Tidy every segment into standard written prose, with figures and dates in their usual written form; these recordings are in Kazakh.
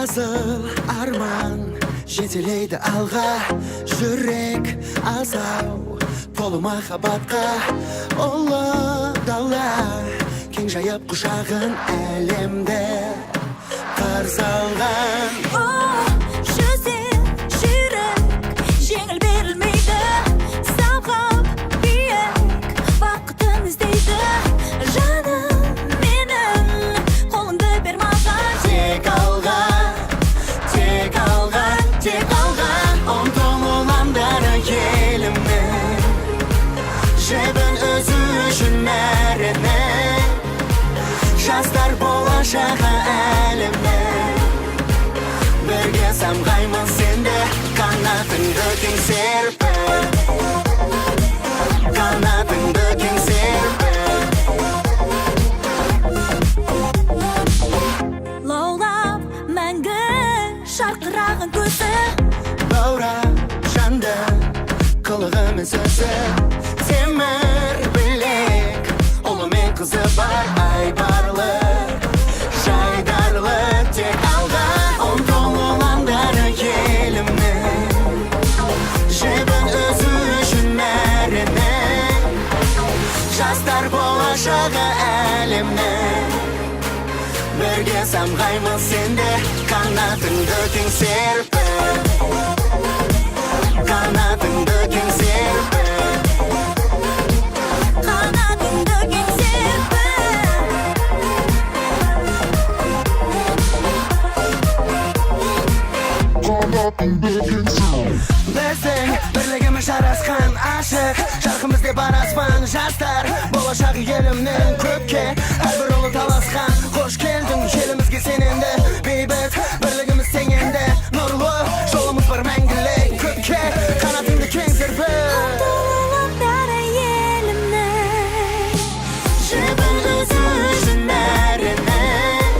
Асыл арман жетелейді алға, жүрек асау толы махаббатқа. Ұлы дала кең жайып құшағын, әлемді қарсы алған. О, жүзер жүйрік, жеңіл берілмейді. Самғап биік, бақытын іздейді. Жаным менің, қолыңды бер маған. Тек алға, тек алға, тек алға ұмтыл, ұландары елімнің. Жібін үзу үшін нәрінің, жастар болашағы әлемнің. Бірге самғаймыз, сен де қанатыңды кең серпіп, қанатыңды кең серпіп. Лаулап мәңгі жарқыраған көзі. Баурап жанды қылығымен сөзі, темір білек ұлы мен қызы бар, айбарлы, жайдарлы. Тек алға ұмтыл, ұландары елімнің. Жібін үзу үшін нәрінің, жастар болашағы әлемнің. Бірге самғаймыз, сен де қанатыңды кең серпіп, қанатыңды кең серпіп. Қанатыңды кең серпіп. Біздің бірлігіміз жарасқан, ашық жарқын бізде бар аспан. Жастар болашағы елімнің, көпке әрбір ұлы таласқан. Қош келдің елімізге сен енді, бейбіт бірлігіміз тең енді. Нұрлы жолымыз бар мәңгілік көпке, қанатыңды кең серпіп. Ұландары елімнің. Жібін үзу үшін нәрінің,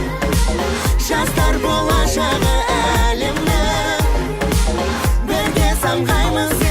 жастар болашағы әлемнің. Бірге самғаймыз.